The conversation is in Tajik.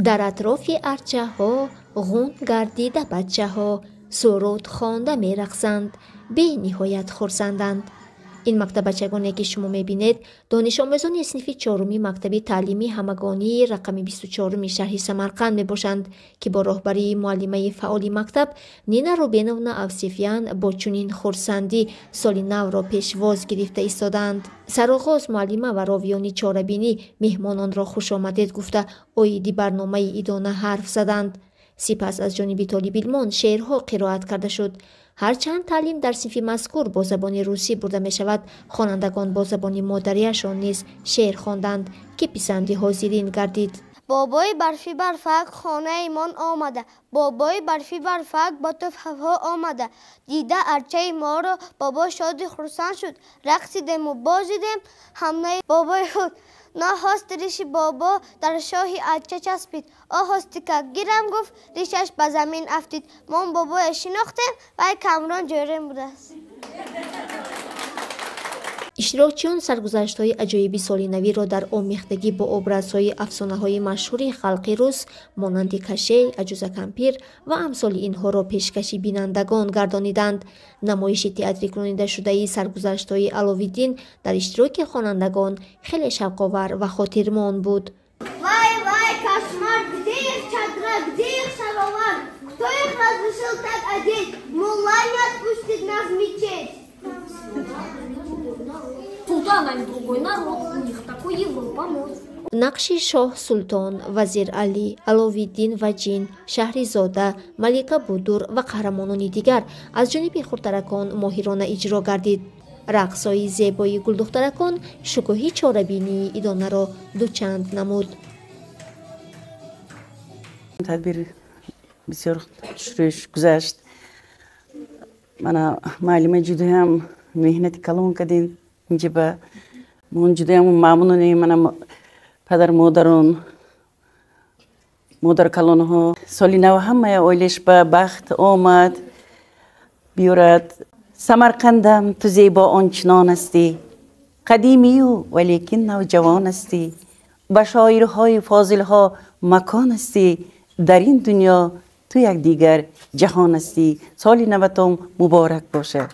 Дар атрофи арчаҳо ғун гардида бачаҳо суруд хонда мерақсанд, бениҳоят хурсанданд. Ин мактаббачагоне, ки шумо мебинед, донишомӯзони синфи чоруми мактаби таълимии ҳамагонии рақами 24-уми шаҳри Самарқанд мебошанд, ки бо роҳбарии муаллимаи фаъоли мактаб Нина Рубеновна Авсефян бо чунин хурсандӣ соли навро пешвоз гирифта истодаанд. Сароғоз муаллима ва ровиёни чорабинӣ меҳмононро хушомадед гуфта, оиди барномаи идона ҳарф заданд. Сипас аз ҷониби толибилмон шеърҳо қироат карда шуд. Ҳарчанд таълим дар синфи мазкур бо забони русӣ бурда мешавад, хонандагон бо забони модариашон низ шеър хонданд, ки писанди ҳозирин гардид. Бобои барфи барфак хонаимон омада, бобои барфи барфак бо туфҳафҳо омада. Дида арчаи моро бобо шоди хурсанд шуд, рақсидему бозидем ҳамнаи бобои худ. Нохост риши бобо дар шоҳи арча часпид, оҳости ка гирам гуфт, ришаш ба замин афтид. Мо бобоя шинохтем, вай Камрон Ҷӯрем будааст. Иштирокчиён саргузаштҳои аҷоиби соли навиро дар омехтагӣ бо образҳои афсонаҳои машҳури халқи рус, монанди Кашей, Аҷуза Кампир ва амсоли инҳоро пешкаши бинандагон гардониданд. Намоиши театрикунонидашудаи саргузаштҳои Аловиддин дар иштироки хонандагон хеле шавқовар ва хотирмон буд. Вай, вай, кошмар, где их чадра, где их шаровар? Кто их разрешил так одеть? Мулла не отпустит нас в мечеть. Султан, они другой народ, у них такой Европа мод. Нақши шоҳ Султон, вазир Алӣ, Аловиддин ва ҷин, Шаҳризода, Малика Будур ва қаҳрамонони дигар аз ҷониби хурдтаракон моҳирона иҷро гардид. Рақсҳои зебои гулдухтаракон шукӯҳи чорабинии идонаро дучанд намуд. Тадбир бисёр хушрӯш гузашт. Мана муаллима ҷудоям меҳнати калон кардем инҷа, мон ҷудоям мамнунем. Мана падар модарон, модар калонҳо. Соли нав ҳамая оилаш ба бахт омад биёрад. Самарқандам, ту зебо ончунон ҳастӣ, қадимию валекин навҷавон ҳастӣ, ба шоирҳои фозилҳо макон ҳастӣ, дар ин дунё ту як дигар ҷаҳон ҳастӣ. Соли наватон муборак бошад.